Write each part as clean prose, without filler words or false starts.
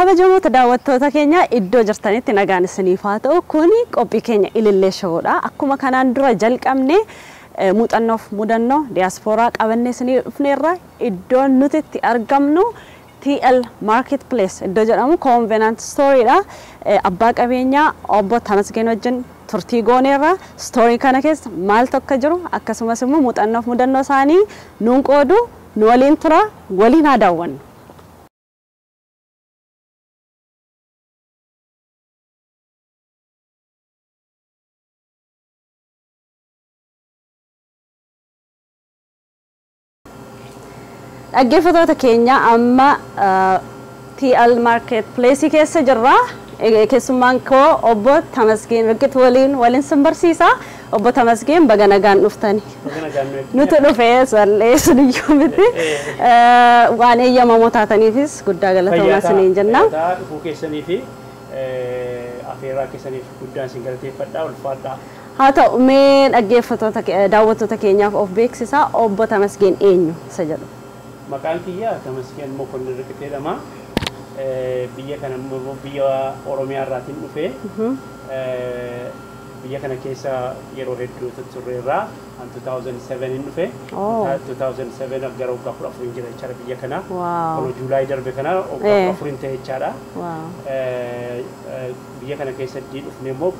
Kabajamoota daawwattoota keenya iddoo jirtanitti nagaan isiniif haa ta'u. Kuni qophii keenya Ilillee Showdha. Akkuma kanaan dura jalqabne muuxannoof mudannoo diyaaspooraa qabannee isinii dhufneerra. Iddoon nuti itti argamnu TL Marketplace iddoo jedhamu Convenant Storyidha. Abbaa qabeenyaa obbo Tamasgeen wajjin turtii gooneerra. Story kana keessa maaltu akka jiru akkasumas immoo muuxannoof mudannoo isaanii nuun qoodu, nu waliin tura, waliin haa daawwannu. Dhaggeeffattoota keenya amma TL Marketplace keessa jirra. Keessummaan koo obbo Tamasgeen Riqitu waliin sin barsiisa. Obbo Tamasgeen baga nagaan dhuftani. Nuti dhufee sallee suniyyuu miti. Waan eeyyamamoo taataniifis guddaa galatoomaa isiniin jenna. Dhufuu keessanii fi afeerraa keessaniif guddaan isin galateeffadha, ulfaadha. Haa ta'u, mee dhaggeeffattoota daawwattoota keenyaaf of beeksisaa, obbo Tamasgeen eenyu isa jedhu. Maqaan kiyya Tamasgeen Mokonnin Riqitee jedhama. Biyya kana immoo biyya Oromiyaa irraatiin dhufe. Biyya kana keessa yeroo hedduu turreerra. An 2007 hin dhufe. 2007 gara waggaa 14 jira jechaadha biyya kana. Kun Juulaay darbe kana waggaa 14 ta'e jechaadha. Biyya kana keessatti dhufne immoo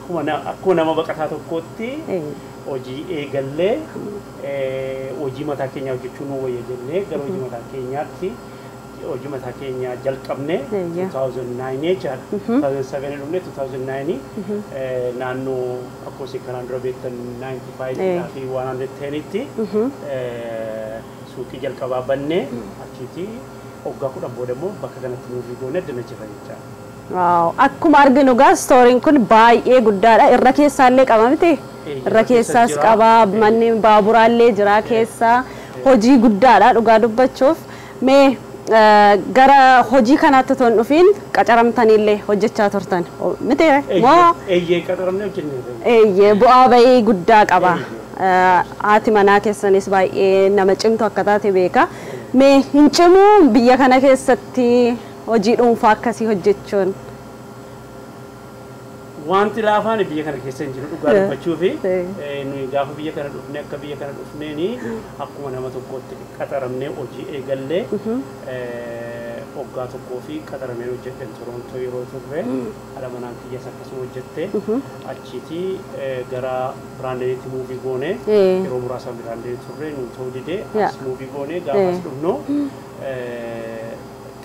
akkuma nama baqataa tokkootti hojii eegallee, hojii mataa keenyaa hojjechuu nu wayya jennee gara hojii mataa keenyaatti hojii mataa keenyaa jalqabne 2009 jechaadha. 2007 dhufne, 2009 naannoo akkuma isin kanaan dura beektan 95 fi 110tti suuqii jalqabaa bannee, achiiti waggaa 10 booda immoo bakka kanatti move goone addana jirra jechaadha. Wow. Akkuma arginu gaa stooriin kun baay'ee guddaadha. Irra keessaallee qaba miti? Irra keessaas qaba, manni baaburaallee jira keessa. Hojii guddaadha dhugaa dubbachuuf. Mee gara hojii kanaatti otoo hin dhufiin qacaramtaniillee hojjechaa turtan miti moo? Eeyyee, qacaramnee hojjenne. Eeyyee, bu'aa bahii guddaa qaba. Haati manaa keessanis baay'ee nama cimtu akka taate beeka. Mee hin cimuu biyya kana keessatti hojii dhuunfaa akkasii hojjechuun? Wanti laafaan biyya kana keessa hin jiru dhugaa dubbachuu fi nuyi gaafa biyya kana dhufne, akka biyya kana dhufneeni akkuma nama tokkootti qaxaramnee hojii eegallee. Waggaa tokkoo fi qaxaramee hojjedhen Torontoo yeroo turre, haadha manaan kiyyas akkasuma hojjette. Achiiti gara Biraandeenitti move goone. Yeroo muraasa Biraandeenii turre, nu ta'uu didee as move goone. Gaafa as dhufnu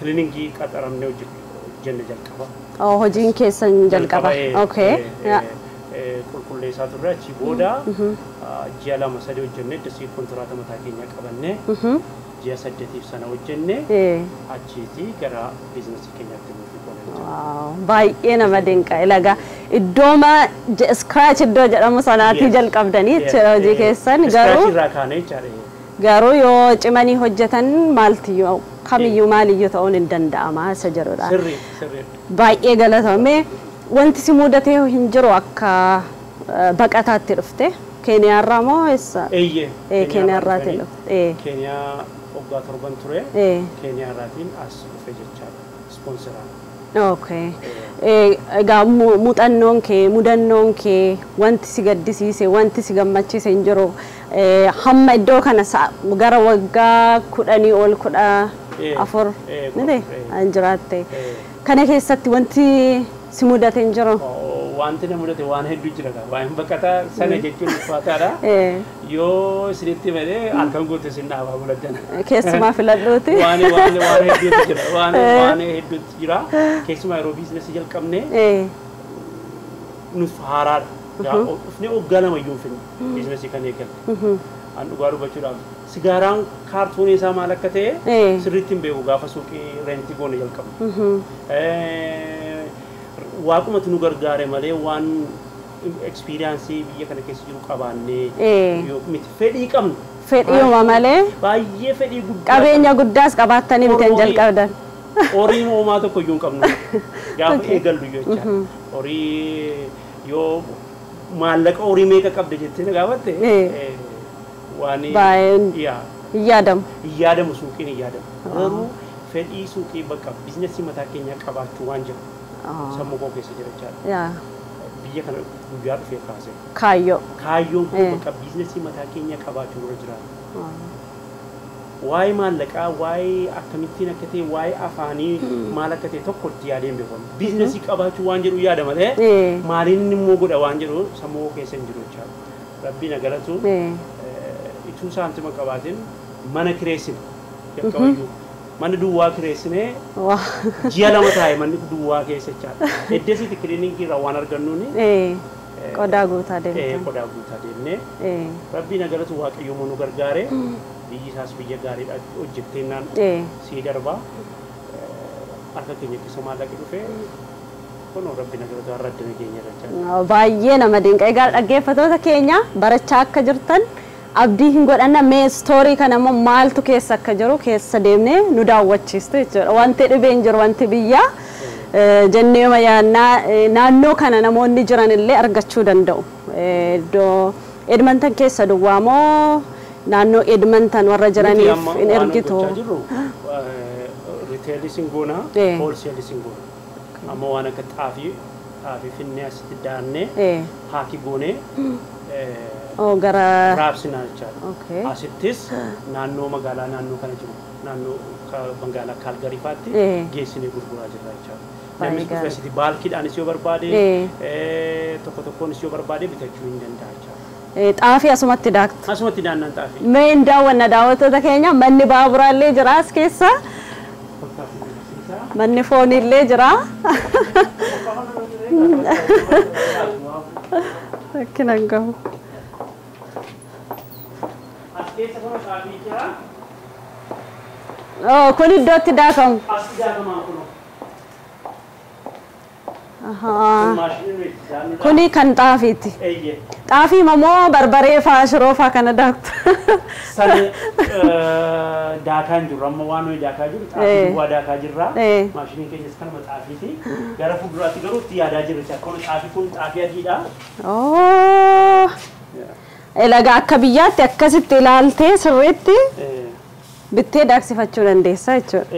cleaning qaxaramnee hojjenne jalqaba. Hojiin keessan jalqaba. Okay. Qulqulleessaa turre. Achi booda ji'a 2 3 hojjenne, dasii kontiraata mataa keenyaa qabanne, ji'a 8f sana hojjenne, achiiti gara biizinasii keenyaatti move goone. Baay'ee nama dinqa. Ilagaa iddooma scratch iddoo jedhamu sanaatii jalqabdanii jechuudha hojii keessan garuu. Irraa kaanee jechaadha. Garuu yoo cimanii hojjetan maaltiyyuu kamiyyuu maaliyyuu ta'uun hin danda'ama isa jedhudha. Sirrii, sirrii. Baay'ee galatame. Wanti si mudatee hin jiru akka baqataatti dhufte? Keeniyaarraa moo eessa? Eeyyee. Keeniyaarraatii dhufte. Keeniyaa waggaa 7 ture. Keeniyaarraatiin as dhufe jechaadha. Sponsoraan. Okay. Egaa muuxannoon kee, mudannoon kee, wanti si gaddisiise, wanti si gammachiise hin jiru. Hamma iddoo kana gara waggaa 10 ol, 14 miti an jiraatte. Kana keessatti wanti si mudate hin jiru? Wanti na mudate waan hedduu jira gaa. Waan baqataa sana jechuun ulfaataadha. Yoo isinitti malee halkan guutuu isin dhaabaa buladdan. Keessumaa filadhuuti. Waan hedduutu jira. Waan hedduutu jira. Keessumaa yeroo biizinasii jalqabne nus haaraadha. Dhufnee waggaa 2 iyyuu hin finne biizinasii kan eegalle. An dhugaa dubbachuudhaaf sigaaraan kaartoonii isaa maal akka ta'e sirriitti hin beeku gaafa suuqii rent goone jalqabne. Waaqumatu nu gargaare malee waan experience biyya kana keessa jiru qabaannee miti, fedhii qabnu. Fedhiuma malee. Baay'ee fedhii guddaa. Qabeenya guddaas qabaattanii miti hin jalqabdan. Horii homaa tokko iyyuu hin qabnu gaafa eegallu jecha. Horii yoo maallaqa horii meeqa qabda jettee na gaafatte waan Baay'een hin yaadamu. Hin yaadamu, suuqiin hin yaadamu. Garuu Fedhii suuqii bakka biizinasii mataa keenyaa qabaachuu waan jiru sammuu koo keessa jira jechaadha. Biyya kana guyyaa dhufee kaasee. Kaayyoo. Kaayyoon kun bakka biizinasii mataa keenyaa qabaachuu dura jira. Waa'ee maallaqaa, waa'ee akkamittiin akka ta'e, waa'ee afaanii maal akka ta'e tokko itti yaadee hin beekamu. Biizinasii qabaachuu waan jedhu yaada malee maaliin immoo godha waan jedhu sammuu koo keessa hin jiru jechaadha. Rabbiin na galatu ituu saantima qabaatiin mana kireessine jalqabayyuu. Mana duwwaa kireessinee ji'a 2 taa'e manni duwwaa keessa jechaadha. Eddesitti kiliinikii irraa waan argannuuni qodaa guutaa deemte. Qodaa guutaa deemnee Rabbiin na galatu Waaqayyo nu gargaare. Biyyi isaas biyya gaariidha hojjetteenaan sii darbaa harka keenya keessa maallaqi dhufee kunoo Rabbiin na galatu har'a addana keenya irra jira. Baay'ee nama dinqa. Egaa dhaggeeffattoota keenya barachaa akka jirtan abdii hin godhanna. Mee istoorii kana immoo maaltu keessa akka jiru keessa deemnee nu daawwachiistu jechuudha. Wanti dhibeen jiru wanti biyyaa jennee yaannaa naannoo kana namoonni jiran illee argachuu danda'u. Iddoo Edmonton keessa duwwaa moo naannoo Edmonton warra jiraniif hin ergitu? Riteelis hin goona, hoolseelis hin goona. Amma waan akka xaafii finnee asitti daannee haaki goonee gara raabsinaa jechaadha. Asittis naannoo magaalaa naannoo kana jiru naannoo magaalaa Kaalgarii fa'aatti geessinee gurguraa jirra jechaadha. Namni dhufe asitti baalkiidhaanis yoo barbaade tokko tokkoonis yoo barbaade bitachuu hin danda'a jechaadha. Xaafii asumatti daaktu. Asumatti daannaan xaafii. Mee hin daawwanna daawwattoota keenya manni baaburaallee jira as keessa. Manni fooniillee jira. Rakkina hin qabu. As keessa kun xaafii jira. Kun iddootti daakamu. As daakamaa kunoo. Kuni kan xaafiiti. Xaafii moo barbaree faa shiroo faa kana daaktu? Sana daakaa hin jirru amma waan nuyi daakaa jirru xaafii duwwaa daakaa jirra. Maashiniin keenyas kanuma xaafiiti. Gara fuulduraatti garuu itti yaadaa jirra. Kun xaafii kun xaafii adiidha. Elagaa akka biyyaatti akkasitti ilaaltee sirriitti bittee daaksifachuu dandeessa jechuudha.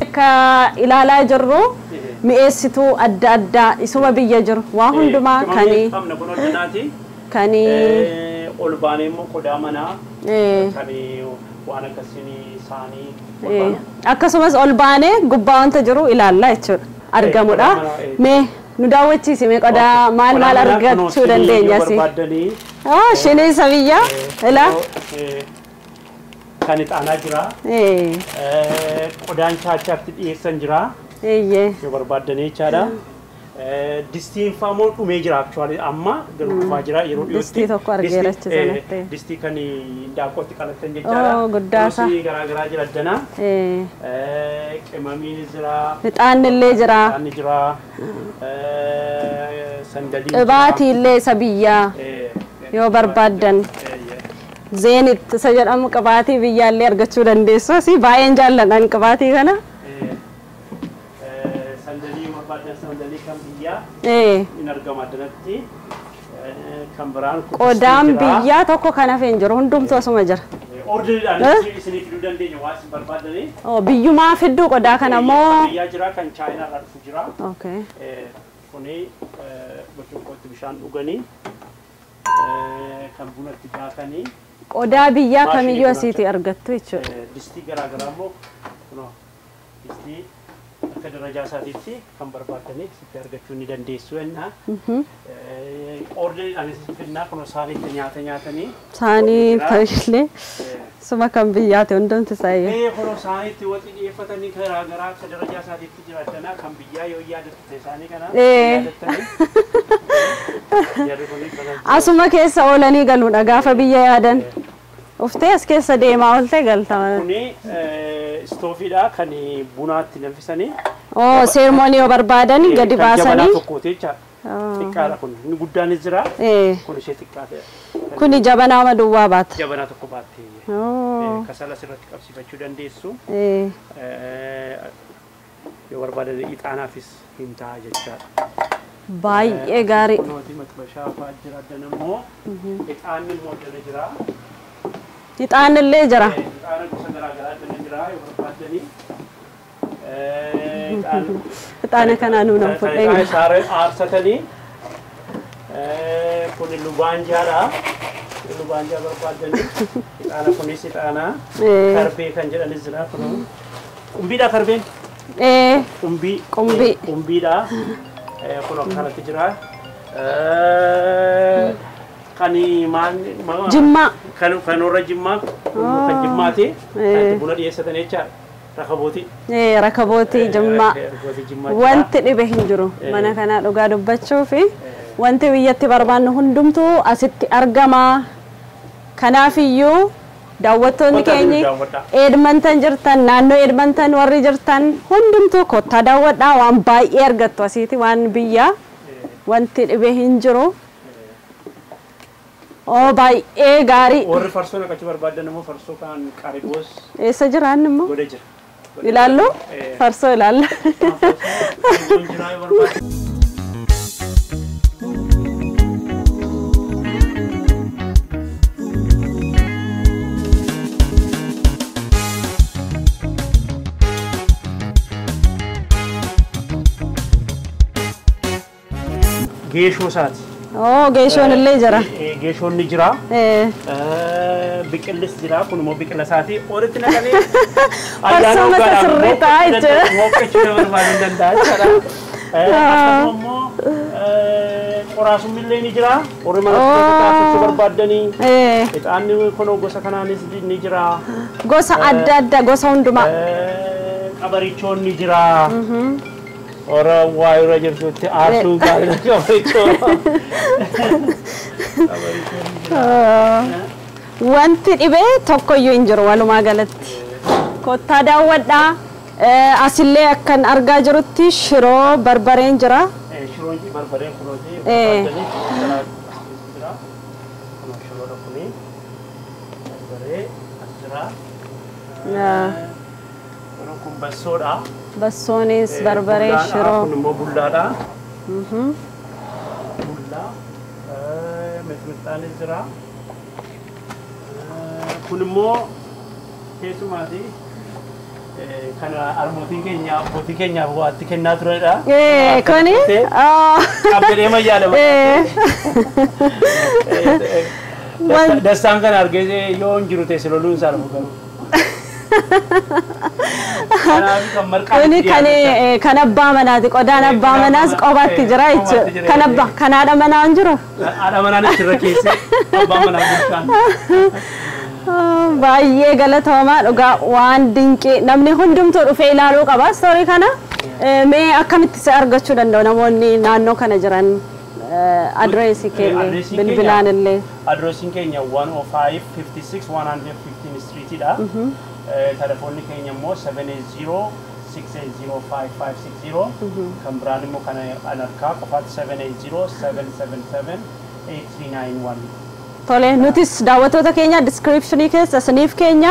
Akka ilaalaa jirru mi'eessituu adda addaa isuma biyya jiru waa hundumaa kan ol baanee immoo qodaa manaa kan waan akkasii saanii akkasumas ol baanee gubbaa wanta jiru ilaallaa jechuudha argamudha. Mee nu daawwachiisi mee qodaa maal maal argachuu dandeenya si? Shinii isa biyyaa ilaa. Kan ixaanaa jira. Qodaan chaachaatti dhiyeessan jira. Yoo barbaaddanii jechaadha. Distiin fa'aa dhumee jira actually amma garuu dhufaa jira yeroo dhiyootti. Distii tokko argeera achi sanatti. Distii kan daakkootti qalatan jechaadha. Guddaasaa. Kunuunsi garaagaraa jira addanaa. Qimamiin jira. Ixaanni illee jira. Ixaanni jira. Sandaliin jira. Qibaatii illee isa biyyaa yoo barbaaddan. Zeenit isa jedhamu qibaatii biyyaallee argachuu dandeessu. Asii baay'een jaalladhan qibaatii kana. Sandalii barbaadan sandalii kan biyyaa hin argama addanatti. Kan biraan Qodaan biyyaa tokko kan hafe hin jiru hundumtuu asuma jira. Orderiidhaan isinii fiduu dandeenya waan isin barbaadanii. Biyyumaa fidduu qodaa kana moo? Biyyaa jira kan Chaayinaa irraa dhufu jira. Kuni burcuqqootti bishaan dhuganii kan bunatti daakanii. Qodaa biyyaa kamiyyuu asiitii argattu jechuudha. Distii garaagaraa immoo kunoo distii akka darajaa isaatiitti kan barbaadanii sitti argachuu ni dandeessu jennaa. Orderiidhaan finnaa kunoo saaniitti nyaata nyaatanii. Saanii illee suma kan biyyaati hundumti isaa. Kunoo saaniitti waxii dhiyeeffatanii garaagaraa akka darajaa isaatiitti jiraattanaa kan biyyaa yoo yaadattu isaanii kana yaadattanii. Asuma keessa oolanii galuudha gaafa biyya yaadan. Uftee as keessa deemaa ooltee galta. Kuni istoofiidha kan bunaatti danfisanii. Seermoonii yoo barbaadan gadi baasanii. Kan jabanaa tokkooti jechaadha. Xiqqaadha kun. Inni guddaanis jira. Kun ishee xiqqaadha. Kuni jabanaa duwwaa baata. Jabanaa tokko baatte. Kasala asirratti qabsiifachuu dandeessu. Yoo barbaadan ixaanaafis hin ta'a jechaadha. Baay'ee gaarii. Kunooti maxxashaa fa'aa jira. Addan immoo ixaanni immoo addana jira. Ixaanni illee jira. Ixaana gosa garaa garaa addana jira yoo barbaadanii. Ixaana kanaa nuun hin fudheen. Ixaana aarsatanii. Kun lubaanjaadha. Lubaanjaa barbaadanii. Ixaana kunis ixaana. Karbee kan jedhanis jira kun. Qumbiidha karbeen. Qumbii. Qumbii. Qumbiidha. Kun akkanatti jira. Kan maal? Jimmaa. Kan warra Jimmaa. Kan Jimmaati. Kan buna dhiyeessatan jechaadha. Rakabooti. Rakabootii Jimmaa. Wanti dhibe hin jiru mana kana dhugaa dubbachuu fi wanti biyyatti barbaannu hundumtuu asitti argama. Kanaafiyyuu daawwattoonni keenya Edmonton jirtan, naannoo Edmonton warri jirtan hundumtuu kottaa daawwadhaa, waan baay'ee argattu asiiti, waan biyya wanti dhibe hin jiru. Oo, baay'ee gaarii. Warri farsoo naqachuu barbaadan immoo farsoo kan Qaariboos. Eessa jiraan immoo? Godhe jira. Ilaallu? Farsoo ilaalla. Jira yoo barbaadan. Geeshoo isaati. Oo, geeshoon illee jira. Geeshoon ni jira. Biqillis jira. Kun immoo biqila isaati. Walitti naqanii Farsoo mata sirrii ta'a jechuudha. Moqqachuu nama barbaaduu hin danda'a jechuudha. Akkasuma immoo qoraasummi illee ni jira. Warri mana keessatti afuuffuu barbaaddanii. Ixaanni kun gosa kanaanis ni jira. Gosa adda addaa, gosa hundumaa. Qabarichoon ni jira. Warra waa irra jirtutti aarsuu gaariidha qabarichoo. Qabarichoon ni jira. Wanti dhibee tokkoyyuu hin jiru walumaa galatti. Kottaa daawwadhaa. Asillee akkan argaa jirutti shiroo barbareen jira. Shiroon barbareen kunooti. Barbaadanii jira. Kunoo shiroodha kuni. Barbaree as jira. Kunoo kun bassoodha. Bassoonis barbaree shiroo. Kun immoo bullaadha. Bullaa. Mixmixaanis jira. Kun immoo keessumaati kan harmootiin keenya abbootii keenyaaf waatti kennaa turedha. Kuni? Qabdee mayyaadha. Dastaan kana argee yoo hin jiru teesse loluun isaa dhufu garuu. Kanaaf kan marqaa. Kuni kan abbaa manaati. Qodaan abbaa manaas qobaatti jira jechuudha. Kan abbaa kan haadha manaa hin jiru. Haadha manaan achirra keesse, abbaa manaa bulchaan. Baay'ee galatoomaa, dhugaa waan dinqii, namni hundumtuu dhufee ilaaluu qaba istoorii kana. Mee akkamitti isa argachuu danda'u namoonni naannoo kana jiran, adreesii keenya, bilbilaan illee? Adreesiin keenya 105 56 115 Streetidha. Telefoonni keenya immoo 780 6805560, kan biraan immoo kan harkaa qofaatti 780 777 8391. Tole, nutis daawwattoota keenya descriptionii keessa isiniif keenya,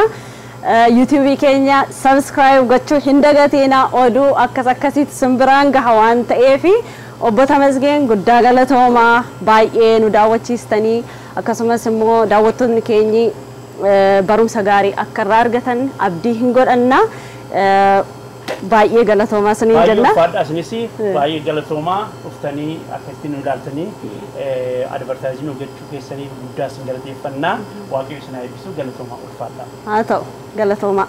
YouTubeii keenya subscribe gochuu hin dagatina, oduu akkas akkasiitti simbiraan gaha waan ta'eefi. Obbo Tamasgeen, guddaa galatoomaa, baay'ee nu daawwachiistanii, akkasumas immoo daawwattoonni keenyi barumsa gaarii akka irraa argatan abdii hin godhanna. Baay'ee galatoomaa isiniin jenna. Baay'ee ulfaadha, isinis baay'ee galatoomaa, dhuftanii akkasitti nu ilaaltanii advertise nu gochuu keessanii guddaa isin galateeffannaa. Waaqayyo isin haa eebbisu, galatoomaa, ulfaadha. Haa ta'u, galatoomaa.